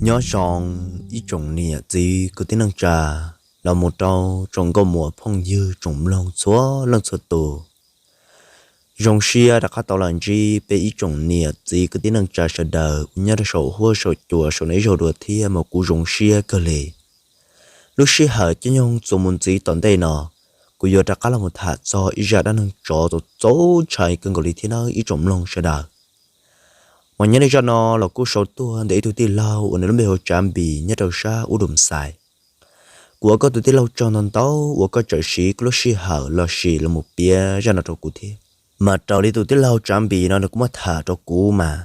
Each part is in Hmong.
Nyob zoo ib tsoom niam txiv kwv tij neej tsa, los mus rau tsoom nkauj muam phooj ywg tsoom mloog txhua leej txhua tus. Zoo siab rov qab tau los ntsib peb ib tsoom niam txiv kwv tij neej tsa sawv daws uas nyob rau saum huab saum cua saum no ib zaug dua thiab mas kuv zoo siab kawg li. Lub sij hawm caij nyoog txuas mus ntxiv tom ntej no, kuv yuav rov qab los mus tham txog ib zaj dab neeg tsov txaus txaus ntshai kawg nkaus li thiab nawb ib tsoom mloog sawv daws. Mas nyob li zaj no los kuj sau tuaj ntawm ib tug tij laug uas nws lub npe hu ua Tsav Npis nyob rau sab ub Dum Xais. Kuv ua koj tus tij laug tsaug ntau ntau uas koj txawm siv koj lub sij hawm los sim los mus piav zaj no rau kuv thiab. Mas raws li tus tij laug Tsav Npis no nws kuj muab tham rau kuv mas,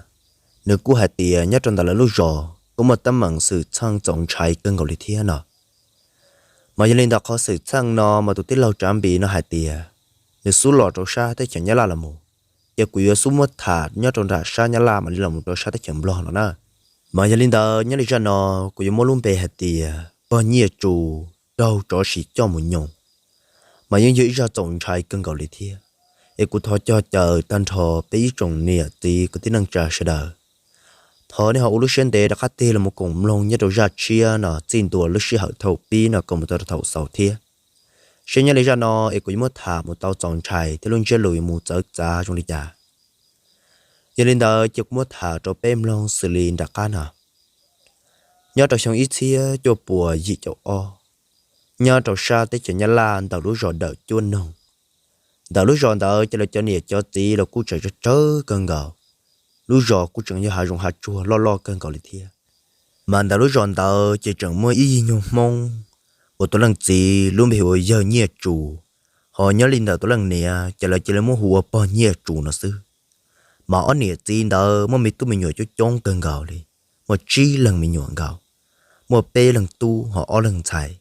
nws kuj hais tias nyob rau ntawm lawv lub zos kuj muaj teeb meem xwm txheej txaus ntshai kawg nkaus li thiab no. Mas yog li ntawm qhov xwm txheej no mas tus tij laug Tsav Npis no hais tias nws xub los rau sab teb chaws Nyab Laj los mus, ces kuv yuav xub muab tham nyob rau nram sab Nyab Laj mam li los mus rau sab teb chaws Nplog no na. Mas yog li ntawd nyob li zaj no kuv yuav muab lub npe hais tias pog Nyiaj Tsu raug tsov sim coj mus nyoos. Mas yeej yog ib zaj txaus ntshai kawg nkaus li thiab. Es kuv thov cog caw tag nrho peb ib tsoom niam txiv kwv tij neej tsa sawv daws, thov nej ho ua lub siab ntev rov qab tig los mus koom mloog nyob rau zaj tshiab no txij ntua lub sij hawm thaum pib no kom mus txog rau thaum xaus thiab. Seb nyob li zaj no es kuv yuav muab tham mus tau txaus ntshai thiab lub ntsiab lus yuav mus txawv txav zoo li cas. Yog li ntawd ces kuv muab tham rau peb mloog xws li nram qab no. Nyob rau xyoo ib txhiab cuaj puas yim caum ob, nyob rau sab teb chaws Nyab Laj ntawm lub zos Dawm Cuab Noog. Ntawm lub zos ntawd ces lawv cov niam cov txiv los kuj tseem tsawg tsawg kawg nkaus. Lub zos kuj tseem yog hav zoov hav tsuag loj loj kawg nkaus li thiab. Mas ntawm lub zos ntawd ces tseem muaj ib yig nyuag Hmoob uas tus leej txiv lub npe hu ua Yawg Nyiaj Tsu, ho nyob li ntawm tus leej niam ces lawv cia li muab hu ua pog Nyiaj Tsu no xwb. Mas ob niam txiv ntawd muaj me tub me nyuam coob coob kawg nkaus li, muaj tsib leeg me nyuam nkaus, muaj peb leeg tub ho ob leeg ntxhais.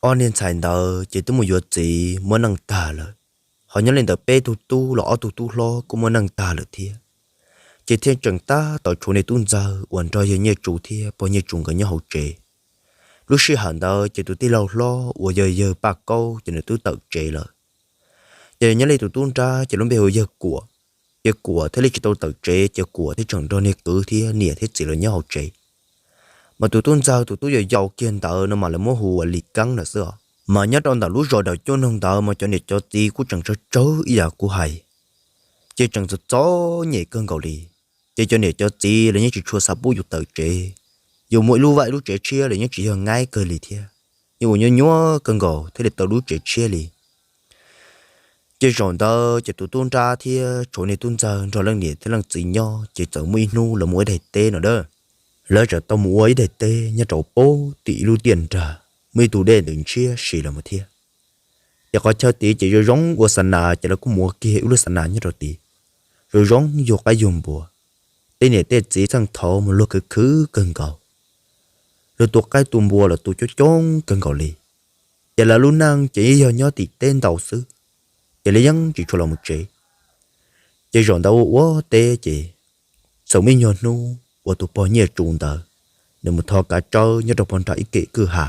Ob niag ntxhais ntawd ces twb mus yuav txiv muaj neej tag lawm, ho nyob li ntawm peb tug tub los ob tug tub hlob kuj muaj neej tag lawm thiab. Ces thiaj tseem tab tom tshuav niag tub ntxawg uas nrog Yawg Nyiaj Tsu thiab pog Nyiaj Tsu nkawd nyob hauv tsev. Lub sij hawm ntawd ces tus tij laug hlob uas yog Yawg Paj Kaub ces nws twb tawm tsev lawm. Ces nyob li tus tub nrab ces lub npe hu Yawg Kuam. Ces Kuam thiaj li tsis tau tawm tsev, ces Kuam thiaj tseem nrog niag kwv thiab niam thiab txiv lawv nyob hauv tsev. Mas tus tub ntxawg tus tub yau yau kiag ntawd no mas lawv muab hu ua Lis Keeb lawm xwb os. Mas nyob rau ntawm lub zos Dawm Cuab Noog ntawd mas cov niam cov txiv kuj tseem tsawg tsawg ib yam kuv hais, ces tseem txom txom nyem kawg nkaus li. Ces cov niam cov txiv lawv yeej tsis tshua xav pub yus tawm tsev, yus muaj ib lub vaj ib lub tsev tshiab lawm yeej tsis yog nyaib kawg li thiab, yeej ua nyuaj nyuaj kawg nkaus thiaj li tau lub tsev tshiab li. Ces zaum ntawd ces tus tub nrab thiab tshuav niag tub ntxawg nrog leej niam thiab leej txiv nyob, ces txawm muaj ib hnub lawv mus ua ib daim teb no dab. Lawv txawm tau mus ua ib daim teb nyob rau pem tim ib lub tiaj nrag, muaj ib tug dej ntws ntshiab si los mus thiab. Ces qhov chaw tid ces zoo zoo ua xa nas, ces lawv kuj mus ua kiag ib lub xa nas nyob rau tid, zoo zoo yug qaib yug npua. Tej niam tej txiv txheej thaud mas luag khwv khwv kawg nkaus, luag tu qaib tu npua los tu coob coob kawg nkaus li. Ces lawv lub neej ces yeej yog nyob tim teb ntau xwb, ces lawv yeej tsis tshua los mus tsev. Ces zaum ntawd ua ua teb ces txawm muaj ib nyuag hnub uas tus pog Nyiaj Tsu ntawd nws mus tho kav tsawb nyob rau pog nram ib kem kwj ha.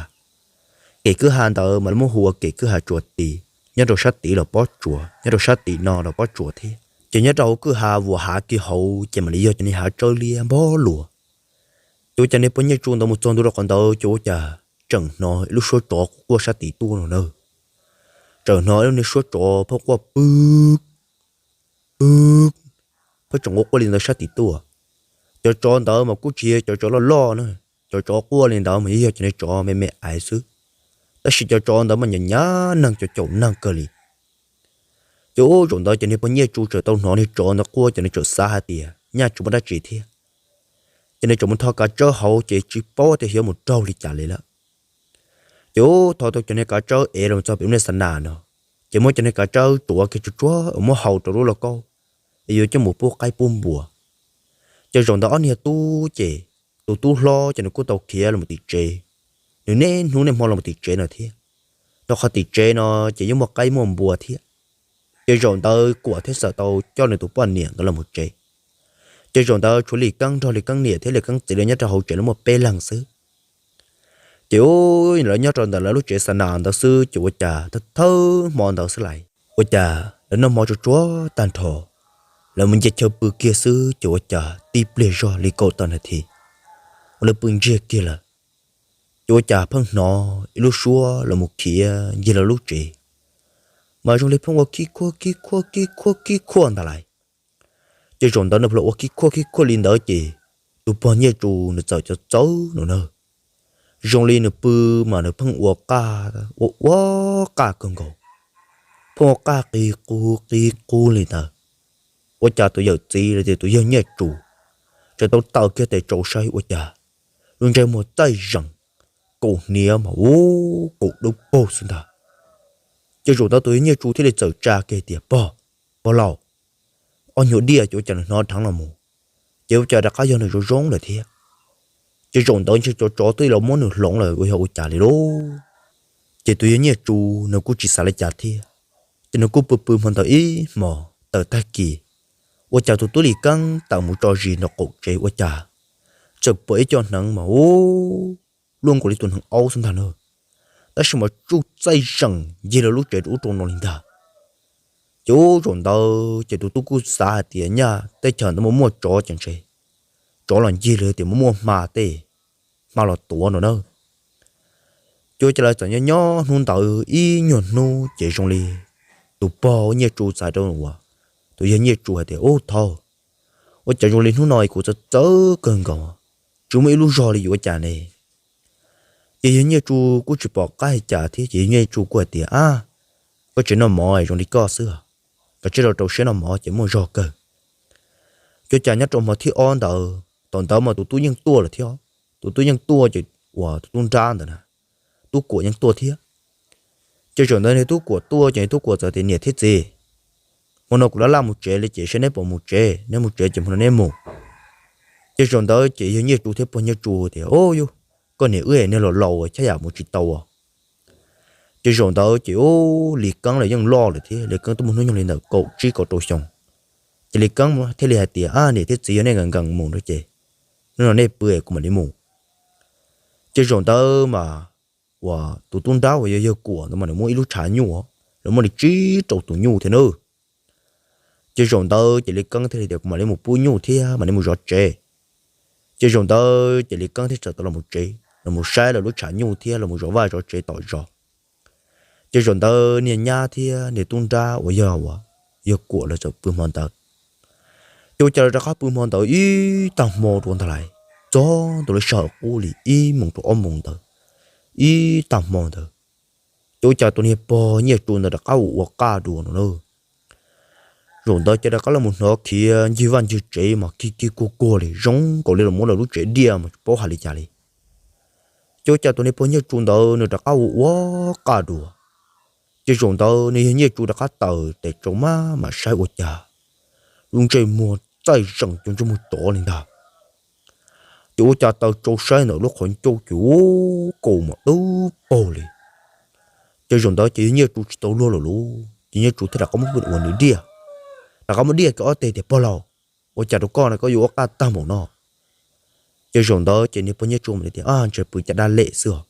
Kem kwj ha ntawd mas lawv muab hu ua kem kwj ha Tsuas Tis, nyob rau sab tid los pob tsuas, nyob rau sab tim no los pob tsuas thiab. Ces nyob rau hauv kwj ha vuas hav kiag hauv ces mam li yog cov niag hav tsawb liab npog luas. Ces ua cas niag pog Nyiaj Tsu ntawd mus txog ntua rau qhov ntawd ces ua cas tseem hnov ib lub suab tsov quaj sab tid tuaj no na. Tseem hnov ib lub niag suab tsov phaj quaj pw pw, phaj tseem quaj quaj li ntawd sab tid tuaj. Cov tsov ntawd mas kuj tsis yog cov tsov loj loj na, cov tsov quaj li ntawd mas yeej yog cov niag tsov me me aiv xwb, tab sis cov tsov ntawd mas nyuam nyuam neeg caum caum neeg kawg li. Ces ub zaum ntawd ces niag pog Nyiaj Tsu txawm tau hnov niag tsov ntawd quaj ces nws txawm xav hais tias nyaj tsis muaj dab tsi thiab. Ces nws txawm mus tho kav tsawb hauv ces tsis paub tias xyov mus raug li cas li lawm. Ces ub tho tau cov niag kav tsawb ev los txog pem lub niag xa nas no, ces muab cov niag kav tsawb tsuav kiag tsuag tsuag muab hau rau lub lauj kaub es yuav coj mus pub qaib pub npua. Ces zaum ntawd ob niag tub ces tus tub hlob ces nws kuj tau khiav los tim tsev, nws niaj hnub niaj hmo los tim tsev no thiab, rau qhov tim tsev no ces yeej muaj qaib muaj npua thiab. Ces zaum ntawd Kuam thiaj txawm tau coj nws tus poj niam nkawd los mus tsev. Ces zaum ntawd tshuav Lis Keeb nrog Lis Keeb niam thiab Lis Keeb txiv lawv nyob rau hauv tsev lawv muaj peb leeg xwb. Ces ub lawv nyob rau ntawm lawv lub tsev xa nas ntawd xwb ces ua cas thawj thawj hmo ntawd xwb lais, ua cas lawv noj hmo tsuag tsuag tag nrho, lawv mus nce chaw pw kiag xwb ces ua cas tib pliag zog li kaum tawm nas this, ua lawv pw ntsiag kiag lawm. Ces ua cas pheej hnov ib lub suab los mus khiav ncig lawv lub tsev, mas zoo li pheej ua kib khuab kib khuab kib khuab kib khuab ntag lais. Ces zaum ntawd nws pheej los ua kib khuab kib khuab li ntawd ces tus pog Nyiaj Tsu nws txawm txawv txawv no na. Zoo li nws pw mas nws pheej ua qaj, ua ua qaj kawg nkaus, pheej ua qaj qis qus qis qus li ntawd. Ua cas tus yawm txiv los tias tus yawg Nyiaj Tsu txawm tau taws kiag tes tsaus saib ua cas lub ntsej muag txaij zeem, kaum hniav mas ua kaum dub paug xwb ntag. Ces zaum ntawd tus yawg Nyiaj Tsu thiaj li txawm tsa kiag tias, Pog, pog laus, ob nyuag diaj ces ua cas nws hnov dheev los mus, ces ua cas rov qab yog nws zoo zoo lawm thiab. Ces zaum ntawd ntshe tsov tsov twb los muab nws hloov lawm ua yog ua cas li lauj. Ces tus yawg Nyiaj Tsu nws kuj tsis xav li cas thiab, ces nws kuj pw pw hmo ntawd ib hmos tawm tag kis, ua cas tus tub Lis Keeb tawm mus tso zis nram qaum tsev ua cas txawm pom ib co hneev mas ua luaj nkaus li tus hneev aub xwb ntag na, tab sis mas tsuj txaij zeem ncig lawv lub tsev rau ub rau no li ntag. Ces ub zaum ntawd ces tus tub kuj xav hais tias nyaj teb chaws ntawd muaj muaj tsov ces ntshe tsov los ncig li tias muaj muaj hma tej, hma los tuav no na. Ces ua cas lawv txawm nyob nyob hnub ntawd ib nyuag hnub ces zoo li tus pog Nyiaj Tsu txais rau tus yawg Nyiaj Tsu hais tias, Ub thaub, ua cas zoo li hnub no kuv txawv txawv kawg nkaus, tsis muaj ib lub zog li yuav ua cas ne? Ces yawg Nyiaj Tsu kuj tsis pom qab hais cas thiab ces yawg Nyiaj Tsu kuj hais tias, Ab, koj tsis noj mov zoo li koj xwb, koj tsis rau rau siab noj mov ces muaj zog kawg. Ces ua cas nyob rau hmo thib ob ntawd, thaum ntawd mas tus tub yeej tuaj lawm thiab, tus tub yeej tuaj ces uas tus tub nrab ntawd na, tub kuam yeej tuaj thiab. Ces zaum ntawd niag tub kuam tuaj ces niag tub kuam txawm tias, Niam thiab txiv, hmo no kuv laj laj mus tsev li ces seb neb puas mus tsev, neb mus tsev ces hmo no neb mus. Ces zaum ntawd ces yawg Nyiaj Tsu thiab pog Nyiaj Tsu tias, Ub yus, koj niam wb niag laus laus thiab yam mus tsis tau. Ces zaum ntawd ces ub Lis Keeb los yeej loj lawm thiab, Lis Keeb twb muaj hnub nyoog li ntawm kaum tsib kaum rau xyoo. Ces Lis Keeb thiaj li hais tias, Ab niam thiab txiv, yog nej nkees nkees mus no ces hnub no nej pw kuv mam li mus. Ces zaum ntawd mas uas tus tub nrab uas yog yawg kuam ntawd mas nws muaj ib lub tshav nyuj, lawv muaj li tsib rau tus nyuj thiab nawb. Ces zaum ntawd ces Lis Keeb thiaj li tias, Kuv mam li mus pub nyuj thiab mam li mus zov tsev. Ces zaum ntawd ces Lis Keeb thiaj txawm tau los mus tsev los mus saib lawv lub tshav nyuj thiab los mus zov vaj zov tsev tom zos. Ces zaum ntawd niag nyab thiab niag tub nrab uas yog uas yawg kuam lawv txawm pw hmo ntawd. Ces ua cas lawv rov qab pw hmo ntawd ib tag hmo dua ntag lais, txog ntua lub sij hawm qub li ib moos rau ob moos ntawd, ib tag hmo ntawd. Ces ua cas tus niag pog Nyiaj Tsu ntawd rov qab ua ua qaj dua no na. Zaum ntawd ces rov qab los mus hnov khiav ncig vaj ncig tsev mas kig kig kuag kuag li zoo nkaus li los muab lawv lub tsev diaj mas tsis paub hais li cas li. Ces ua cas tus niag pog Nyiaj Tsu ntawd nws rov qab ua ua qaj dua. Ces zaum ntawd nws yawg Nyiaj Tsu rov qab taws tes tsaus maj mam saib ua cas lub ntsej muag txaij zeem cov ntsej muag tsov li ntag. Ces ua cas taws tsaus saib ntawm lub qhov ncauj ces ua kaus mom dub paug li. Ces zaum ntawd ces yawg Nyiaj Tsu tsis tau luag lawm lauj, ces Nyiaj Tsu thiaj rov qab muab ua nws diaj, rov qab muab diaj kiag ob teg tias, Pog laus, ua cas rau koj no koj yuav ua qaj tag npaum no? Ces zaum ntawd ces niag pog Nyiaj Tsu mam li tias, Ab, ntshe pw caj dab lem xwb os.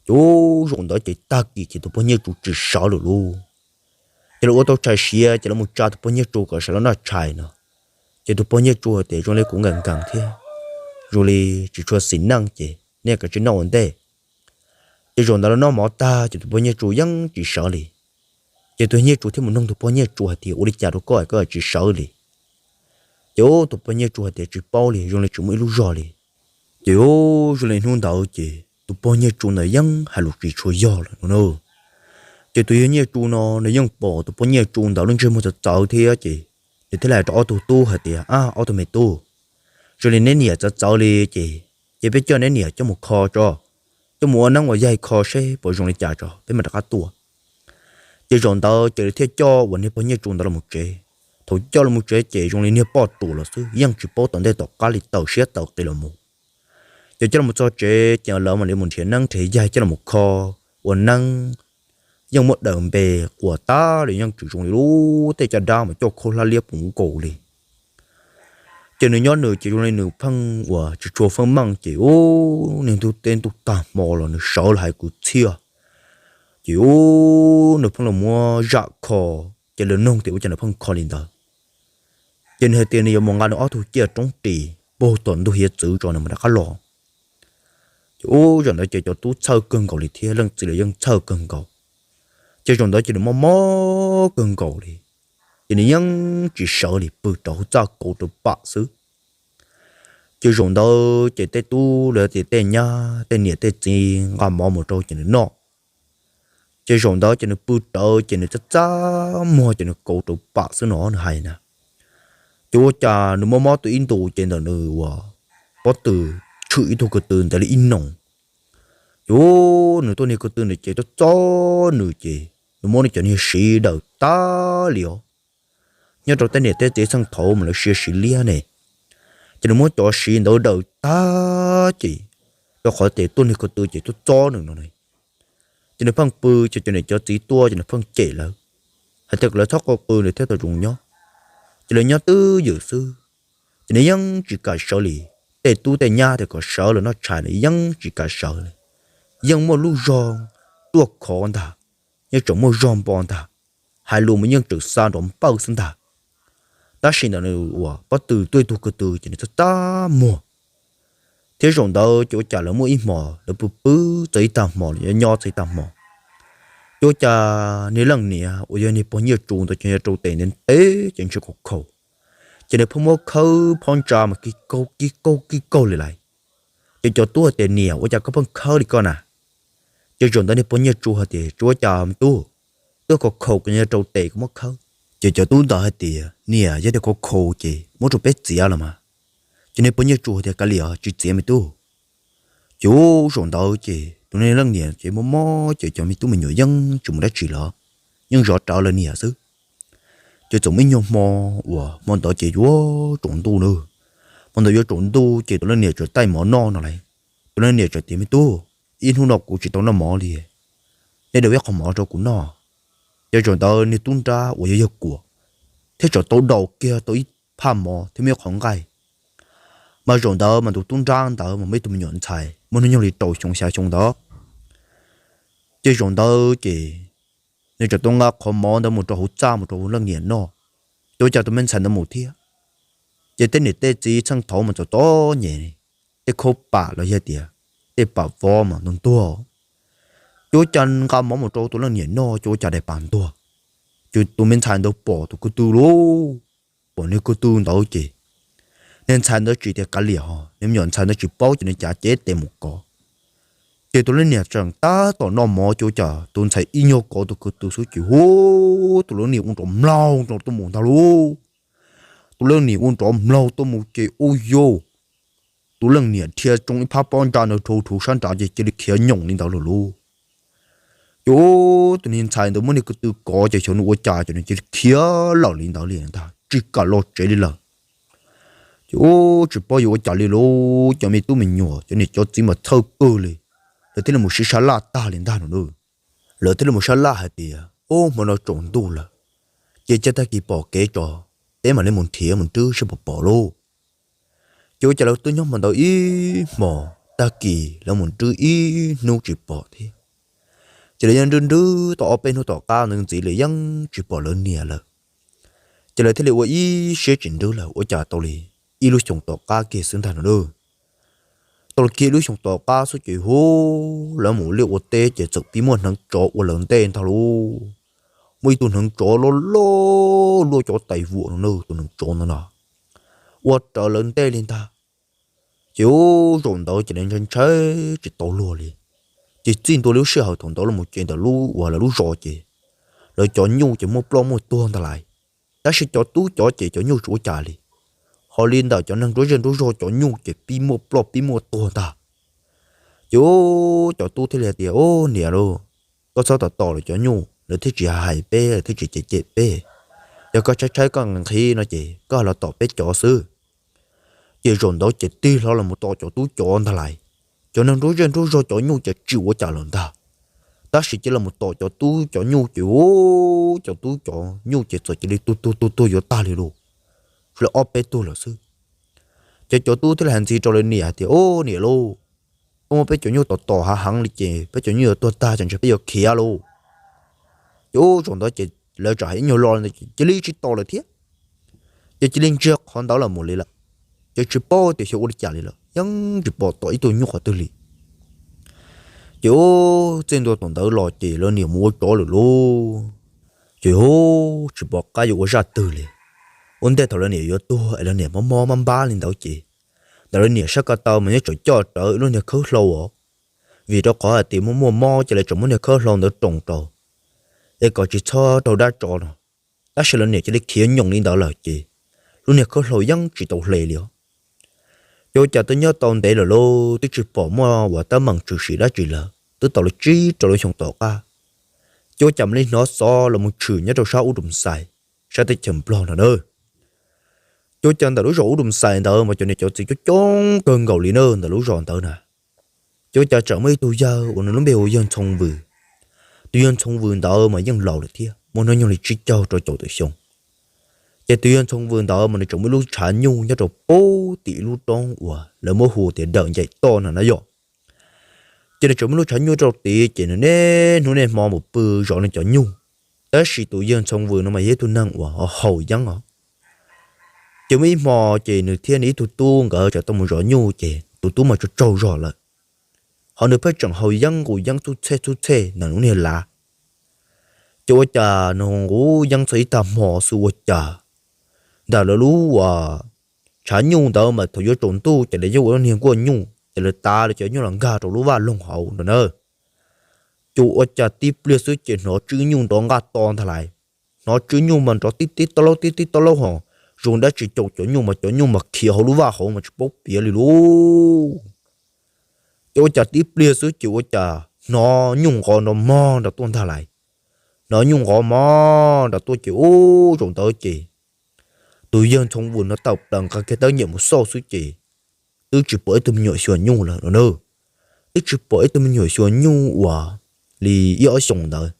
Ces zaum ntawd ces tag kis ces tus pog Nyiaj Tsu tsis sawv lawm lauj. Ces lawv ua tau tshais siav ces lawv mus tsa tus pog Nyiaj Tsu kom sawv los noj tshais no. Ces tus pog Nyiaj Tsu hais tias, Zoo li kuv nkees nkees thiab, zoo li tsis tshua xis neej ces nej kav tsij noj ua ntej. Ces zaum ntawd lawv noj mov tag ces tus pog Nyiaj Tsu yeej tsis sawv li. Ces tus Nyiaj Tsu thiaj mus nug tus pog Nyiaj Tsu hais tias, Ua li cas rau koj es koj tsis sawv li? Ces ub tus pog Nyiaj Tsu hais tias, Tsis paub li, zoo li tsis muaj ib lub zog li. Ces ub zoo li hnub ntawd ces tus pog Nyiaj Tsu ntawd yeej hais lus tsis tshua yog lawm no na. Ces tus yawg Nyiaj Tsu no nws yeej pom tus pog Nyiaj Tsu ntawd lub ntsej muag txawv txawv thiab ces nws thiaj li hais rau ob tug tub hais tias, Ab, ob tug me tub, zoo li neb niam txawv txawv li ces, ces peb coj neb niam coj mus kho tso, coj mus ua neeb ua yaig kho seb puas zoo li cas tso peb mam rov qab tuaj. Ces zaum ntawd ces lawv thiaj coj uas niag pog Nyiaj Tsu ntawd los mus tsev. Thaum coj los mus tsev ces zoo li niag poj ruam los xwb, yeej tsis paub tom ntej tom qab li, taws siab taws qis los mus. Ces coj los txog tsev ces lawv mam li mus nrhiav neeb nrhiav yaig coj los kho ua neeb. Yeej muab daws npe quas tag li, yeej tsis zoo li lub tej caj dab mas coj khaub hlab liab puv nkaus li. Ces nws nyob nws ces zoo li nws pheej uas tsis tshua feeb meej ces ub niag ntuj teb ntuj tag hmo los nws sawv los hais kwv txhiaj. Ces ub nws pheej los muab zam kho, ces lawv nug tias ua cas nws pheej kho li ntawd. Ces nws hais tias nws yuav mus nqa nws ob tug ciaj roob ris puag tom ntug hiav txwv tso nws mam rov qab los. Ub, zaum ntawd ces cov tub txhawj kawg nkaus li thiab leej txiv los yeej txhawj kawg nkaus. Ces zaum ntawd ces nws mob mob kawg nkaus li, ces nws yeej tsis sawv li, pw rau hauv txaj kauv rau pam xwb. Ces zaum ntawd ces tej tub los tias tej nyab tej niam tej txiv nqa mov mus rau ces nws noj. Ces zaum ntawd ces nws pw rawv ces nws txaj txaj muag ces nws kauv rau pam xwb no nws hais na. Ces ua cas nws mob mob tau ib ntus ces ntawm nws uas pob tw tshwm ib tug ko tw ntev li ib noo. Ces nws tuaj niag ko tw ntawd ces tuaj txob nws ces nws muab nws cov niag siv daws tag li os. Nyob rau tej niam tej txiv txheej thaud mas lawv siv siv liab ne, ces nws muab cov siv ntawd daws tag ces rau qhov tias tuaj niag ko tw ces tuaj txob nws no ne. Ces nws pheej pw ces cov niam cov txiv tuaj ces nws pheej cem lawv hais tias kom lawv txhob quaj qw nws thiaj tau zoo nyob. Ces lawv nyob twj ywm xwb, ces nws yeej tsis kam sawv li. Tej tub tej nyab tias kom sawv los noj tshais nws yeej tsis kam sawv li. Yeej muaj lub zog ruaj khov ntag, yeej tseem muaj zog npo ntag, hais lus mas yeej tseem xa nrov npawj xwb ntag. Tab sis ntawm nws uas pob tw tuaj ib tug ko tw ces nws txaj txaj muag. Thiab zaum ntawd ces ua cas lawv muaj ib hmos lawv pw pw txog ib tag hmo, nyob nyob txog ib tag hmo, ces ua cas niag leej niam uas yog niag pog Nyiaj Tsu ntawd ces nws rau tes ntev ntev ces ntshe khaus khaus, ces nws pheej muab khawb phab ntsa mas kig kaug kig kaug kig kaug li lawm. Ces cov tub hais tias niam, ua cas koj pheej khawb li koj na? Ces zaum ntawd niag pog Nyiaj Tsu hais tias tsis ua cas me tub, twb khaus khaus kuv nyob rau tes kuv muab khawb. Ces cov tub ntawd hais tias niam, yog tias khaus khaus ces muab rau peb txiav los mas. Ces niag pog Nyiaj Tsu hais tias kav liam, tsis txiav me tub. Ces ub, zaum ntawd ces tus niag leej niam ces mob mob ces cov me tub me nyuam yeej tsis mus dab tsi lawm, yeej zov rawv lawv niam xwb. Ces txawm muaj ib nyuag hmo uas hmo ntawd ces yuav tsaus ntuj na. Hmo ntawd yuav tsaus ntuj ces tus leej niam txawm taij mov noj no lauj. Tus leej niam txawm tias me tub, ib hnub no kuv tsis tau noj mov li, nej daus ib qho mov rau kuv noj. Ces zaum ntawd niag tub nrab uas yog yawg Kuam thiaj txawm tau daus kiag tau ib phaj mov thiab muaj ib qho nqaij. Mas zaum ntawd mas tus tub nrab ntawd mas muaj ib tug me nyuam ntxhais muaj hnub nyoog li rau xyoo xya xyoo ntawd. Ces zaum ntawd ces nws txawm tau nqa qhov mov ntawd mus rau hauv txaj mus rau leej niam noj. Ces ua cas tus me ntxhais ntawd mus thiab, ces tej niam tej txiv txheej thaud mas txom txom nyem, tej khaub pam los yog tias tej pam vov mas ntuag ntuag. Ces ua cas nqa mov mus rau tus leej niam noj ces ua cas daim pam ntuag. Ces tus me ntxhais ntawd pom tus ko tw lauj, pom niag ko tw ntawd ces niag ntxhais ntawd tsis tias kav liam ho, niag me nyuam ntxhais ntawd tsis paub ces nws cav cev tes mus kov. Ces tus leej niam tseem tab tom noj mov ces ua cas tus ntxhais ib nyuag kov tus ko tw xwb ces hu, tus leej niam ua nrov mlaug nrov tuaj mus ntag lauj. Tus leej niam ua nrov mlaug tuaj mus ces ua yau, tus leej niam dhia tsoo ib phab pob ntsa ntawd rhuv rhuv sab nrad ces cia li khiav nyoos li ntawd lawm lauj. Ces tus niag ntxhais ntawd muab niag ko tw kov ces xyov nws ua cas ces nws cia li khiav lawm li ntawd li ntag, tsis kam los tsev li lawm. Ces ub, tsis paub yuav ua cas li lauj, cov me tub me nyuam cov niam cov txiv mas txhawj kawg li, lawv thiaj li mus sib sab laj tag li ntag no. Lawv thiaj li mus sab laj hais tias ub, hmo no tsaus ntuj lawm, ces cia tag kis pom kev tso, peb mam li mus nrhiav mus nrwb seb puas pom lauj. Ces ua cas lawv twb nyob hmo ntawd ib hmos, tag kis lawv mus nrwb ib hnub tsis pom thiab. Ces lawv yeej nrwb nrwb tau ob peb hnub tom qab ntawd ntxiv li yeej tsis pom lawv niam lawm. Ces lawv thiaj li ua ib siab tsis nrwb lawm, ua cas tau li ib lub xyoos tom qab kiag xwb ntag no. Tau li kiag ib lub xyoos tom qab xwb ces hu, lawv mus ua liaj ua teb ces txawm pib muaj hneev tsov ua lawv ntej ntag lauj. Muaj ib tug hneev tsov loj loj luaj cov tais vuam no na, tus hneev tsov ntawd no ua rawv lawv ntej li ntag. Ces ub, zaum ntawd ces lawv ntshai ntshai tsis tau luag li. Ces txij ntua li lub sij hawm thaum ntawd los mus ces ntawm lub uas lawv lub zos ces lawv cov nyuj ces muaj ploj muaj tuag ntag lauj. Tab sis cov tub cov ces cov nyuj tsis ua cas li, ho li ntawm cov neeg nruab zej nruab zog cov nyuj ces pib muaj ploj pib muaj tuag ntag. Ces ub, cov tub thiaj li hais tias ub, niam lauj, koj txhob tos tos lawv cov nyuj, lawv thiaj tsis hais peb, lawv thiaj tsis cem cem peb. Yog koj tshaib tshaib koj nqhis nqhis no ces koj los tom peb cov xwb. Ces zaum ntawd ces tig hlo los mus tom cov tub cov ntag lauj. Cov neeg nruab zej nruab zog cov nyuj ces tsis ua cas lawm ntag. Tab sis cia los mus tom cov tub cov nyuj ces ub, cov tub cov nyuj ces txawm cia li tuag tuag tuag tuag yuav tag li lauj, suav li ob peb tug lawm xwb. Ces cov tub thiaj li hais ntxiv rau lawv niam hais tias ub, niam lauj, koj muab peb cov nyuj tom tom hav heev li ces peb cov nyuj yuav tuag tag ces ntshe peb yuav khiav lauj. Ces ub, zaum ntawd ces lawv tsam hais ib nyuag lo cia li tsis tom lawm thiab. Ces cia li ntsiag qhov ntawd los mus li lawm. Ces tsis paub tias xyov ua li cas li lawm, yeej tsis pom tom ib tug nyuj qhov twg li. Ces txij ntua thaum ntawd los ces lawv niam mus ua tsov lawm lauj. Ces hu, tsis pom qab yuav ua zaj twg li. Ua ntej thaum lawv niam yuav tuag es lawv niam mob mob npab li ntawd ces ntawm lawv niam sab ko taw mas nyob tsam coj rawv lub niag khawb hlau os, vim rau qhov hais tias muaj muaj mob ces lawv tsam muab niag khawb hlau ntawd roos rau es kom tsis txhob raug dab tso no. Tab sis lawv niam cia li khiav nyoos li ntawd lawm ces lub niag khawb hlau yeej tsis tau hle li os. Ces ua cas twb nyob tau ntev lawm lauj, twb tsis pom muaj uas teeb meem tshwm sim dab tsi lawm, twb tau li tsib rau lub xyoo tom qab, ces ua cas mam li hnov xov los mus tshwm nyob rau sab Ub Dum Xais, sab teb chaws Nplog no na. Ces ua cas ntawm lub zos Ub Dum Xais ntawd mas cov niam cov txiv coob coob kawg nkaus li na ntawm lub zos ntawd na. Ces ua cas tseem muaj ib tug yawg uas nws lub npe hu Yawg Ntxhoo Vws. Tus Yawg Ntxhoo Vws ntawd mas yeej laus lawm thiab, muaj hnub nyoog li tsib caug rau caum tawm xyoo. Ces tus Yawg Ntxhoo Vws ntawd mas nws tseem muaj ib lub tshav nyuj nyob rau pem tim lub roob uas lawv muab hu tias Dawm Ncaim Toj no na yom. Ces nws tseem muaj lub tshav nyuj rau tid ces nws niaj hnub niaj hmo mus pw zov nws cov nyuj. Tab sis tus Yawg Ntxhoo Vws no mas yog ib tug neeg uas ho haus yeeb os. Ces muaj ib hmo ces nws thiab nws ib tug tub nkawd tseem tau mus zov nyuj ces tus tub mas tsaug tsaug zog lawm, ho nws pheej tseem haus yeeb nqus yeeb txhub txhej txhub txhej ntawm lub niag lav. Ces ua cas nws nqus yeeb txog ib tag hmo xwb ua cas ntawm lawv lub uas tshav nyuj ntawd mas thaum yuav tsaus ntuj ces lawv yeej ua lub niag nkuaj nyuj ces lawv tav lawv cov nyuj los nkag rau lub vaj loog hauv no na. Ces ua cas tib pliag xwb ces hnov tswb nyuj nrov nqaj to ntag lauj. Hnov tswb nyuj mas nrov tib tib tob laub tib tib tob laub ho zoo dab tsi caum cov nyuj mas cov nyuj mas khiav hauv lub vaj hauv mas tsis paub piav li lauj. Ces ua cas tib pliag xwb ces ua cas hnov nyuj nqov nrov mog nrov tuaj ntag lauj. Hnov nyuj nqov mog nrov tuaj ces ub zaum ntawd ces tus Yawg Ntxhoo Vws no tawm plaws nqa kiag teeb nyiam mus xauj xwb ces twb tsis pom ib tug me nyuam xyuas nyuj lawm no na. Twb tsis pom ib tug me nyuam xyuas nyuj uas li ib ob xyoos ntawd.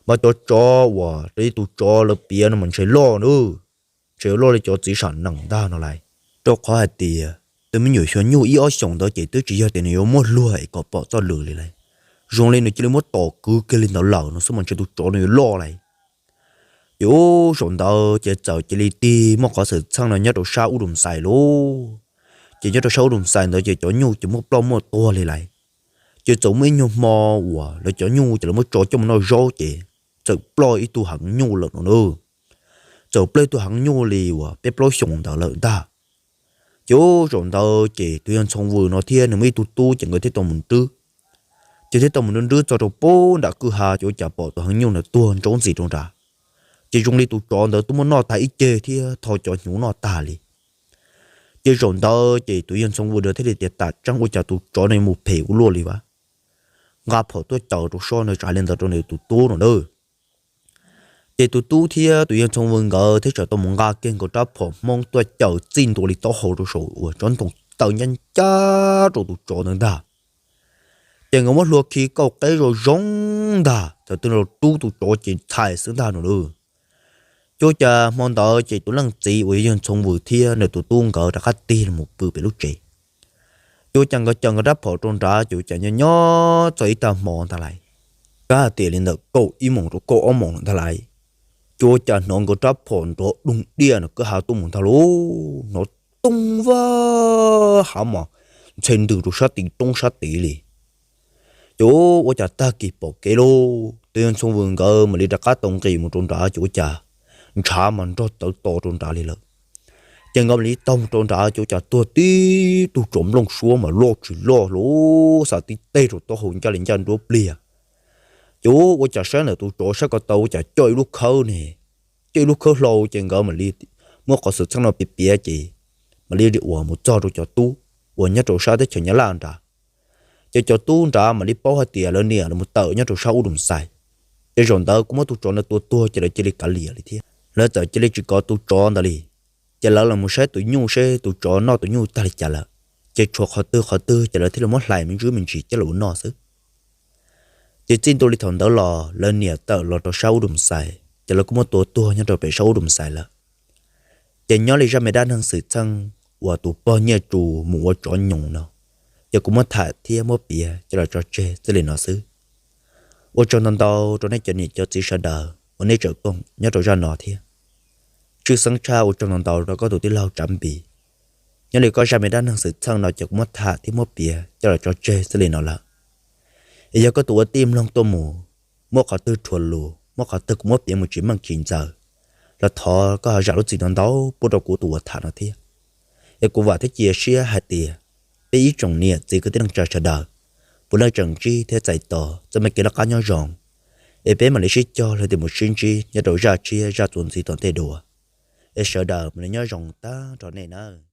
Mas cov tsov uas raws li tus tsov lawv piav no mas ntshe loj na, ntshe loj li cov txiv sam nees ntag no lauj. Rau qhov hais tias tus me nyuam xyuas nyuj ib ob xyoos ntawd ces twb tsis yog tias nws yuav muab luag es kom pom txoj lwm li lauj. Zoo li nws cia li muab tom kwv kiag li ntawd lawm no xwb mas ntshe tus tsov no yuav loj lauj. Ces ub zaum ntawd ces txawm cia li tig muaj qhov xwm txheej no nyob rau sab Ub Dum Xais lauj. Ces nyob rau sab Ub Dum Xais ntawd ces cov nyuj ces muaj ploj muaj tuag li lauj. Ces txawm muaj ib nyuag hmo uas lawv cov nyuj ces lawv muab tso coj mus noj zaub ces txawm ploj ib tug heev nyuj lawm no na. Txawm ploj ib tug heev nyuj li uas peb plaub xyoos ntawd lawm ntag. Ces ub zaum ntawd ces tus Yawg Ntxhoo Vws no thiab nws muaj ib tug tub ces nkawd thiaj tau mus nrwb. Ces thiaj tau mus nrwb nrwb txog rau pem nram kwj ha ces ua cas pom tus heev nyuj ntawd tuag ntsoov ntxis rau nrad. Ces zoo li tus tsov ntawd twb muab noj tag ib ceg thiab tho cov hnyuv noj tag li. Ces zaum ntawd ces tus Yawg Ntxhoo Vws ntawd thiaj li tias tam tseeb ua cas tus tsov no yuav mus phem ua luaj li vas. Nqa phom tuaj caws rau sab ntawd tsav li ntawd rau nws tus tub no na. Ces tus tub thiab tus Yawg Ntxhoo Vws nkawd thiaj tseem tau mus nqa kiag nkawd rab phom Hmoob tuaj caws txij ntua li taub hau rau saum uas tsob ntoo taw ncaj ncaj rau tus tsov ntawd ntag. Ces nkawd muab hlua khi kauj qeb zoo zoo ntag, thaum twg los rub tus tsov ces txhais xwb ntag no lauj. Ces ua cas hmo ntawd ces tus leej txiv uas yog Yawg Ntxhoo Vws thiab nws tus tub nkawd rov qab tig los mus pw pem lub tsev. Ces ua cas nkawd caws nkawd rab phom rau nrad ces ua cas nyob nyob txog ib tag hmo ntag lauj, kab hais tias li ntawm kaum ib moos rau kaum ob moos ntag lauj, ces ua cas hnov nkawd rab phom nrov doog diaj no kwj ha tuaj mus ntag lauj, hnov toog vaj hav mas ntxhe ntws rau sab tid roob sab tid li. Ces ua cas tag kis pom kev lauj, tus Yawg Ntxhoo Vws nkawd mam li rov qab tau nqis mus rau nrad ces ua cas ntshav mas nrog tawv to rau nrad li lawm. Ces nkawd mam li taug mus rau nrad ces ua cas tuag tib tug tsov nplooj suab mas loj tsis loj lauj, xa tib teg rau taub hau ncaj li ncaj nruab pliag. Ces ua cas saib ntawm tus tsov sab ko taw ua cas coj ib lub khawb ne, coj ib lub khawb hlau ces nkawd mam li muab qhov xwm txheej no piav piav ces mam li uas mus txog rau cov tub uas nyob rau sab teb chaws Nyab Laj nrad. Ces cov tub nrad mam li paub hais tias lawv niam los mus tawm nyob rau sab Ub Dum Xais. Ces zaum ntawd kuj muab tus tsov ntawd tua tuag ces lawv cia li kav liam li thiab, lawv txawm cia li tsis kov tus tsov ntawd li. Ces lawv los mus saib tus nyuj seb tus tsov noj tus nyuj tag li cas lawm, ces tshuav qhov twg qhov twg ces lawv thiaj li muab hlais me ntsis me ntsis coj los noj xwb. Ces txij ntua li thaum ntawd los lawv niam tawm los rau sab Ub Dum Xais ces lawv kuj muab tua tuag nyob rau pem sab Ub Dum Xais lawm. Ces nyob li zaj me dab neeg xwm txheej uas tus pog Nyiaj Tsu mus ua tsov nyoos no, ces kuv muab tham thiab muab piav coj los tso tseg txij li no xwb. Ua tsaug ntau ntau rau nej cov niam cov txiv sawv daws uas nej tseem koom nyob rau zaj no thiab. Tshwj xeeb tshaj ua tsaug ntau ntau rau koj tus tij laug Tsav Npis. Nyob li koj zaj me dab neeg xwm txheej no ces kuv muab tham thiab muab piav coj los tso tseg txij li no lawm. Es yog koj tus ua tij mloog tuaj mus, muaj qhov twg rhuav lus, muaj qhov twg kuv muab piav mus tsis meej tsis ntxaws, los thov koj ho zam lub txim ntau ntau pub rau kuv tus uas tham no thiab. Es kuv vam thiab cia siab hais tias peb ib tsoom niam txiv kwv tij neej tsa sawv daws puav leej tseem ntsib thiab txais tos txoj me kev noj qab nyob zoo, es peb mam li sib cog los mus sib ntsib nyob rau zaj tshiab zaj txuas ntxiv tom ntej dua. Es sawv daws mam li nyob zoo tag nrho nej nawb.